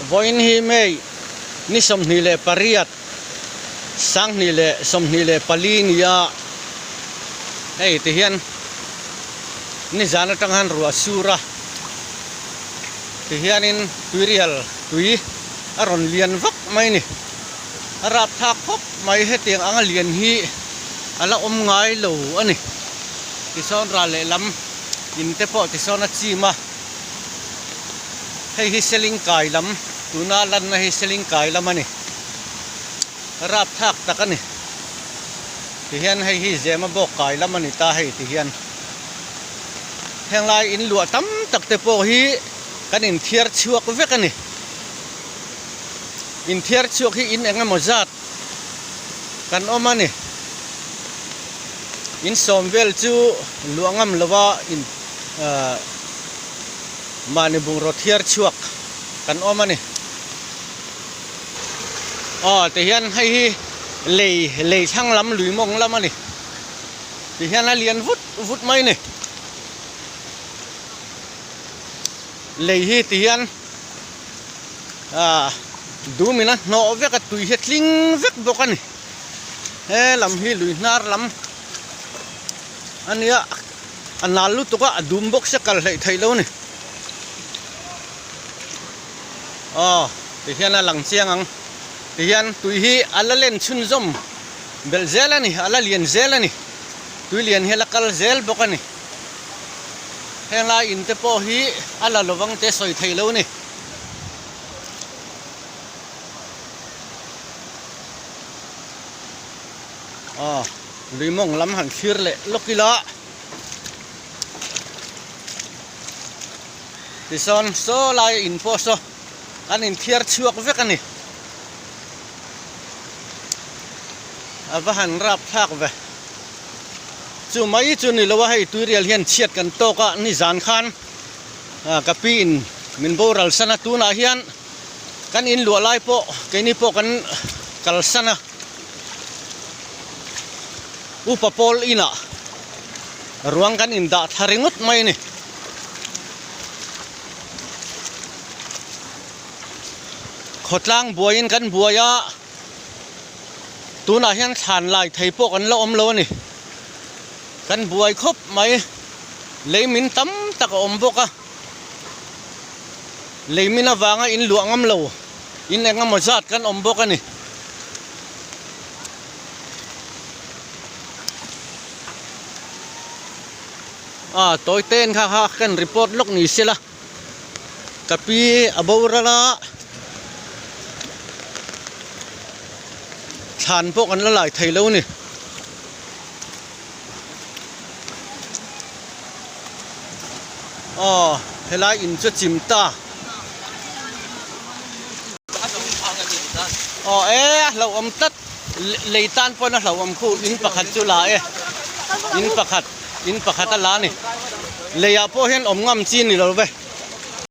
Vawiin hi May ni 28, 2024 nia hei ti hian nizan atang han ruah sur a ti hianin tuirial tui a rawn lian vak mai a ni a rapthlak khawp mai hetiang anga lian hi a la awm ngai lo a ni tisawn ral lehlam in te pawh tisawn a chim a. Hei hi seling kai lam tuna lanna hi seling kai lam a ni rapthlak tak a ni tihian hei hi zema bawk kai lam a ni ta hei tihian henglai in luah tam tak te pawh hi kan inthiar chhuak vek a ni inthiar chhuak hi in eng emaw zat kan awm a ni in sawm vel chu luah ngam lova in ahh mahni bungraw thiar chhuak kan awm a ni aw tihian hei hi lei lei thlang lam lui mawng lam a ni tihian a lian vut vut mai a ni lei hi tihian ahh dum in a hnawh vek a tui hi a tling vek bawk a ni he lam hi lui hnar lam a nia a nal lutuk a a dum bawk sia kal hleih theih lo a ni aw tihian a lang chiang ang tihian tui hi a la len chhunzawm belh zel a ni a la lian zel a ni tui lian hi a la kal zel bawk a ni heng lai in te pawh hi a la lovang te sawi theih lo a ni. Aw lui mawng lam han thlir leh lawk ila tisawn saw lai in pawh saw an inthiar chhuak vek a ni a va han rap thlak ve chu mai chu ni lo a hei tuirial hian chhiat kan tawk a nizan khan ka pi in min boral san a tunah hian kan in luah lai pawh keini pawh kan kalsan a upa pawl inah ruang kan indah thla ringawt mai a ni. Khawtlang buaiin kan buai a tunah hian thlan lai thei pawh kan la awm lo a ni. Kan buai khawp mai lei min tam tak a awm bawk a lei min avanga in luah ngam lo in eng emaw zat kan awm bawk a ni. A tawi ten kha kha kan report lawk ni sela ka pi a boral a thlan pawh kan la lai thei lo a ni. Aw helai in chu chim ta aw e a hlauhawm tlat lei tan pawn a hlauhawm khu in pakhat chu la e in pakhat in pakhat a la a ni leiah pawh hian awm ngam chi a ni lo ve.